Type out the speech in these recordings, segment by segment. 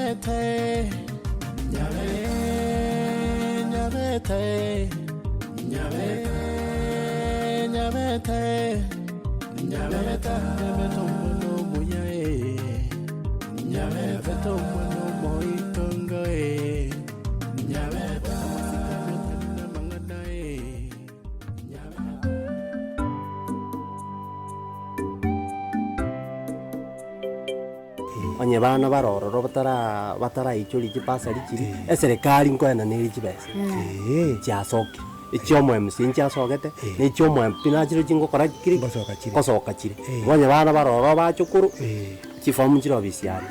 Nyabete, nyabe, nyabete, nyabe, nyabete, nyabete, nyabete omwana omuya eh, nyabete omwana omoitongo eh, nyabete amasikani otari namang'ana eh, nyabete. Onye bana bare ororo batara bataraichoria chibasari chiria, eserekari nkoenana ere chibesa chiasokire. Echia omo MCA nchiasogete, na echia omo MP nachire chingokora kiri Ngosoka chire. ngosoka chire. Igo onye bana bare ororo bachukuru, chifomu nchire ofisi yane,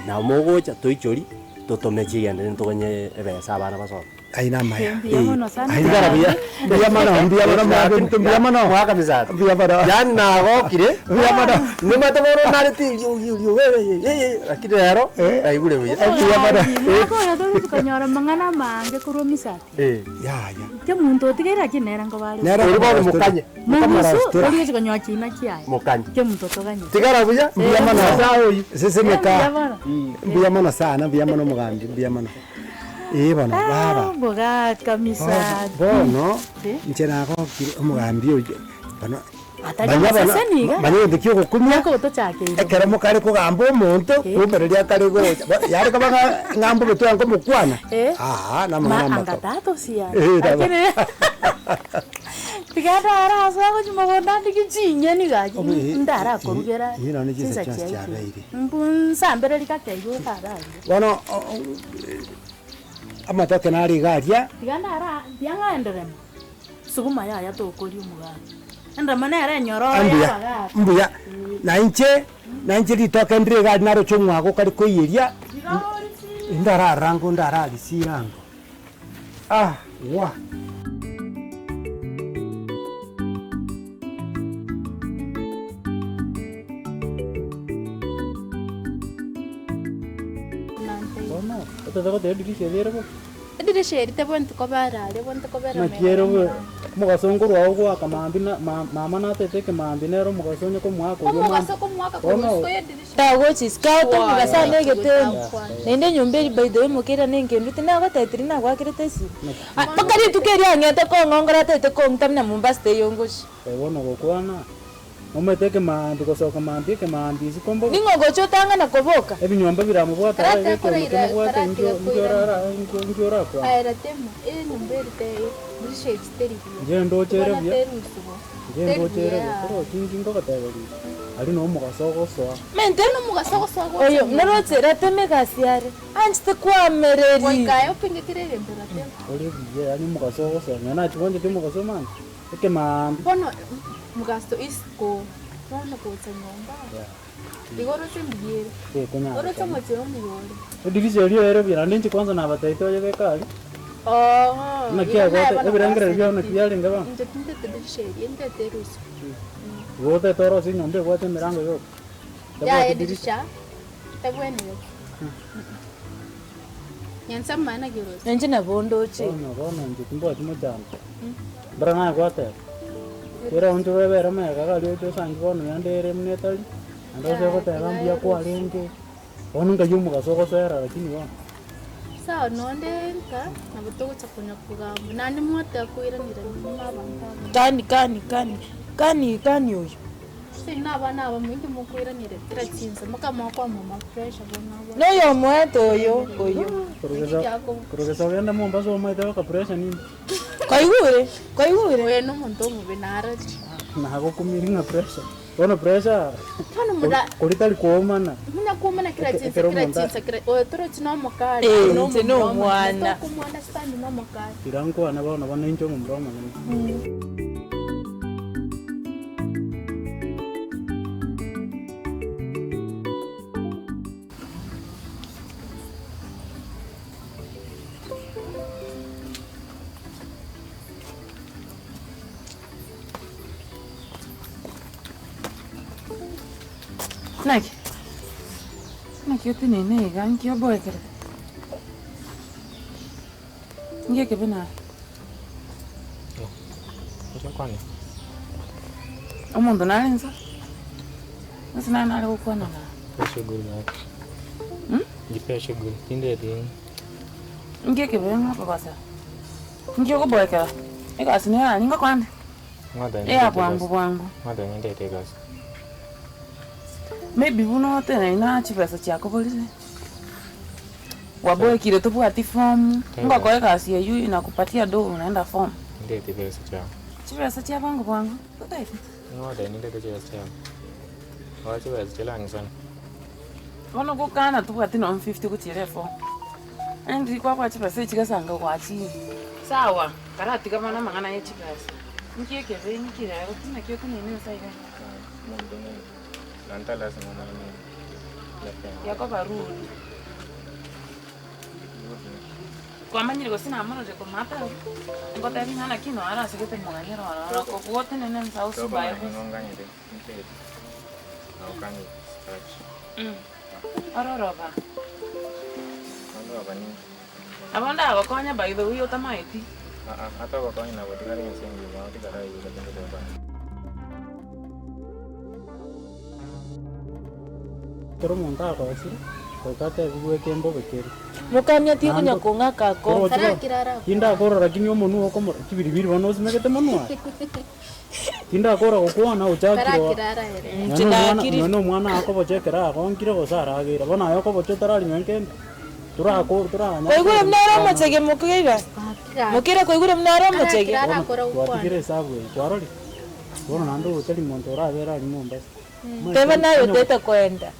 nabo mogocha toichorie, totome chigende ntogonye ebesa abana basome. Ayio namaya. Mbuya mono sana. Ayio Tigara buya. Mbuya mono, mbuya mono mwaminto, mbuya mono. Mwaka misati. Mbuya mono. Yaani nagokire. Mbuya mono. Nimanyete bono narete erio erio erio lakini rero Eh. naigure buya. Mbuya mono. Mwaka oyo togochi konyora amang'ana amange korwa misati. Eh. Yaya. Inche omonto otigaire lakini nere nkobare. Nere Oria bono mokanye. Mogusu oria ogochi konyora chiina chiaye. Mokanye. Inche omonto otoganyete. Tigara buya. Mbuya mono. Nyasaye oyio. Sesemeka. Mbuya mono. Mbuya mono sana, mbuya mono omogambi, mbuya mono. Ee bono baba, Omogaka Misati. bono Eh? inche nagokire omogambi oyo bono Atari manya bono amaseseni iga. manya egento kia ogokumia, Omwaka oyo tochakeire. ekero mokare kogamba omonto, Eh. kumbe riria akare gocha bo yare koba ng'a ng'a mbobe tware komokwana, Eh. aa Ma namang'ana anga amato. tata osiare. Eh, tata. Lakini tiga ndare ase agochia mogondo andike chinyeni gaki Obo eh, ndarakorugera eh, eh, nonya chinsa chinsa chionsi chiaikire. chiabeire. Mbu nsambereri gake igo otararia. Bono amatoke nare iga aria. Tiga ndara tiga ng'a enderema, sukuma yaya tokoria omogaka. Enderema nere enyororo ya Mbuya, abagaka. mbuya. Na inche, na inche ritoke ndire iga aria naroche omwaga okare koiyeria, ndararora ango ndararisiire ango, ah wa. Bono, otete goteba edirisha eria ere bobe. Edirisha eria tebwenereti kobera aria, ebwenerete kobera Naki ere bobe, omogaso nkorwa oo goaka mambia na ma- mama natete ekemambia nere omogaso onye komoaka oria Omogaso mambia. komoaka korwa Bono isiko y'edirisha. Tagochi isiko agotobuga sana egeteni, naende enyomba eria by the way mokeira na engendu tinagotetiri nagoakerete esimi. Mpaka rituko erio ang'ete kong'ongora atagete kong'ita buna Mombasa teiyo ngochia. Bono gokwana, Omanyete ekemaambia gosoka mambia ekemaambia isiko mbobe. Ning'o ogocha otang'ana koboka? Ebinyomba biramobwate ara Taratiga egekioma koraira kemobwate taratiga inki inki koirana. orara inki inki orakwane. Aye ratema, enyomba eri te dirisha eri teri buya. Inche ndoche ere Bono buya. terusi bo. Inche Teri ndoche ere buya. buya. Torochi inki ngogoteberia iga. Aria no omogaso ogosoa. Mente Bono omogaso ogosoa gocha oyo nyomba. noroche ratema egasi are anchete koamereri. Goika aye opinge kera egento ratema. Ore buya yaani omogaso ogosoa. Nonya nachibwancheti omogaso mambia, ekemaambia. Bono mogaso isiko bono gocha nyomba igo oroche mbuya ere, oroche omochie omuya ore. Edirisha eria ere buya naende inche kwanza nabatebitie oye beka aria. Ooh, Naki igo naye agote bono ebirengererio biao naki gwasegete. biarenge bono? Inche tintete dirisha eria, ntete erusa. Igo otete orosie enyomba ebwate emerango yoka, Yaya tebwati dirisha. edirisha tebwenereti. Nyansa mani naki oroche? Inche nabo ndoche. Bono bono inche timbwati mochando. Mbora naye gwateba, kera onto bwebere omega iga aria oche osange bono naende ere buna etari, naende ose goteba mbuya kwarenge, bono nkai omogaso ogosoera lakini bono. Sawa nonde nka nabo togocha konya kogamba naende mwateba koiranera nyuma abanto aba. Kani kani kani kani kani oyo. Gose inwe abana abamo inki mokoiranera kera chinsa mokamoa kwamoma pressure bono abwo. Noyo omoete oyo oyo. Korogesa korogesa ogende Mombasa omaete baka pressure nini. Kwaigure? Kwaigure? Oyo nomonto omobe narorire. Nagokumirie ng'a pressure. Bono pressure Bono mura kori tari koomana. Munya koomana kera Eke- chinsa ekero kera omonto chinsa kera oyo torochi nomokari Eh, oyo inche nomomura nomwana. omonene tokomounderstand nomokari. Tira nkwane bono bono inche omomura omonene. Naki? Naki oteneine iga, nki oboekerete? Nki ekebe naye? Omonto nare inse? Gose nare nare gokwana naye? Njipea shughuli, tindeti Inki ekebe ng'okogosa? Inki okoboekera? Egasi nere aria ngokora nde? Eya bwango bwango. Ng'ote nindete egasi. Maybe buna oteneine na chibesa chiakoborire, waboekire tobwati form, ngokoa egasi eywo inakupatia doo unaenda form. Nindete besa chiao. Chibesa chia bwango bwango, totaeti? Ng'ote nindete chibesa chiao. Oa chibesa chilangisane. Bono gokana tobwati nonye fifty gochiera eform. Onye ndiri kwabwate chibesa echi gesanga gwachire. Sawa, karatiga bono amang'ana ye chibesa. Nki ekebe nki rero naki otenene ense iga. Yakoba rude. Kwamanyire gose namororire komata abwo, ngotebi ng'a naki noyo arasegete moganyere ororo, kobua otenene ense osubae bosa. Ororoba. Nabo ndagokonye by the way otamaeti. Ekero omonto agosire, goika atebigwe ekembobe keria. Mokamia tikonya kong'aka ako. Tindakora lakini omonwa okomora chibiribiri bono osimegete monwa aye. Tindakora gokwana ochakire oo. Inche nakirire. Nonya omwana akobocha ekero agonkire gose arageire, bono aye okobocha otararinywa nkende, torako toranyare Kwaigure buna ore omochege mokeira? Mokeira kwaigure buna ore omochege? Bono twatigire esabu eye, kwarorire? Bono naende oyo tari monto orabere aria Mombasa. Teba naye otete koenda.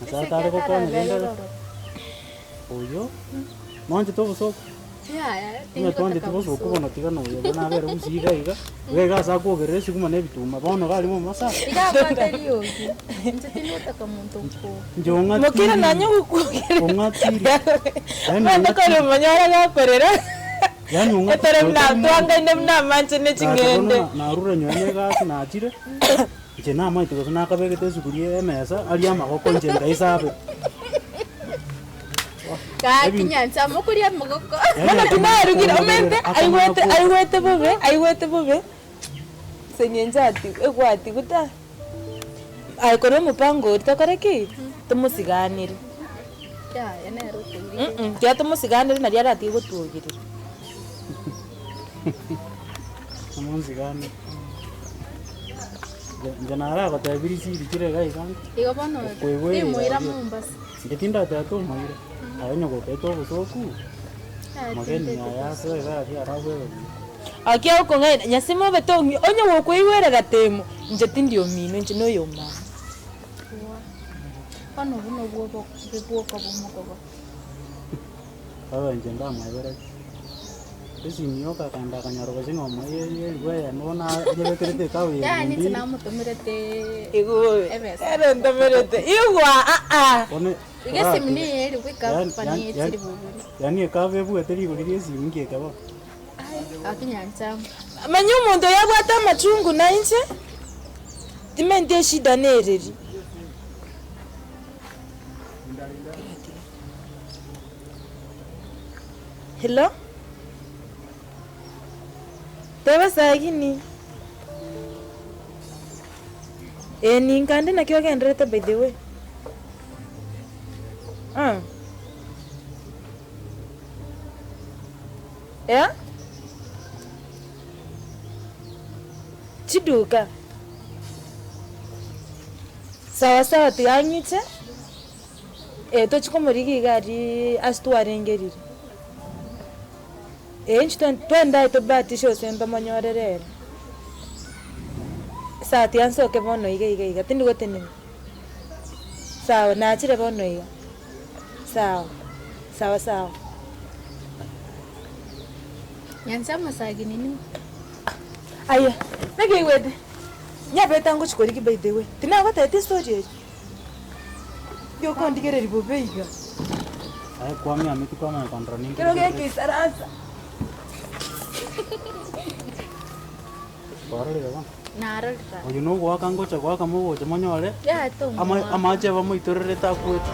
Nyasaye tare gokonya rende oyo mwanchete obosoku? Onye twancheti bosoku bono tiga noyo bono abere gusii iga iga, iga iga ase akwogerera esuguma na ebituma bono iga aria Mombasa. Inche ong'atiri Mokira nonye gokwogerera. ong'atiri yaani Omanyete ong'atiri kore omonyora gakorera. yaani ong'atiri Etore buna otari monto. twangaine buna amanche ne Gaki bono ching'ende. na narure nyowe na egasi nachire, inche namaete gose nakabegete esuguria emesa aria amagoko inche ndaisabe. Gaki nyancha mokoria amagoko. Bono tinarugire omanyete aigwete aigwete bobe aigwete bobe ase eng'encho ati egwatigwa ta aye korwa omopango oria tokore ki? Tomosiganere Yaya nere okoirire. Tiga tomosiganere naria aratige gotwogerera. Omonsigane. Inche naragotebirie risiri chire iga iga. Igo bono Okoigwera timoira aria. Mombasa. Inche tindatebete omoire, aye onye gotete obosoku, mogeni aye asoe iga aria arabwebe buya. Gaki agokong'aina, Nyasime obete ong'ie, onye gokoigwera gatemo, inche tindi omino, inche noyo omama. Bono obwo nobwo obobe bwokoba omogogo. Baba inche ndamwebera ki? Esimi yoka akagenda akanyora gose ng'a omoeire elifu eyemo bono ayebekerete ekabu ya Yaani elfu inche mbili. namotomerete Igwe, ebesa. ere ntomerete, igwa aa. Bono Iga esimi orake- niyo eri bweka yaani- company yaani- echiri yaani- bobori. yaani ekabu ebwate rigori ria esimi nki ekebo? Ai, gaki nyanchama. Manya omonto oyo abwate amachungu nainche, timenti eshida nereri. Hello? Teba sagini. Ee ninkande naki ogendererete by the way? Ah. Yeah? Chiduka. Sawa sawa tiga ng'iche. Ee tochie komorigia iga aria ase twarengerire. Ee inche twen twende aye tobahatishe gose ntomonyorere ere. Sawa tiga nsoke bono iga iga iga tindi gotenena. Sawa nachire bono iga, sawa, sawa sawa. Nyancha amasagi nini. Aye, naki oigwete? Nyabete angochia korigia by the way, tinagotebetie estory eye? Yokondigereria bobe iga. Aye kwamiameti kwamanya kondora ninki Kero gekeisarasa. Kwarorire bono? Narorire. Oyo nogoaka ngocha goaka mogocha monyore Yaya tomoaka. amache abamoitorerete akwete.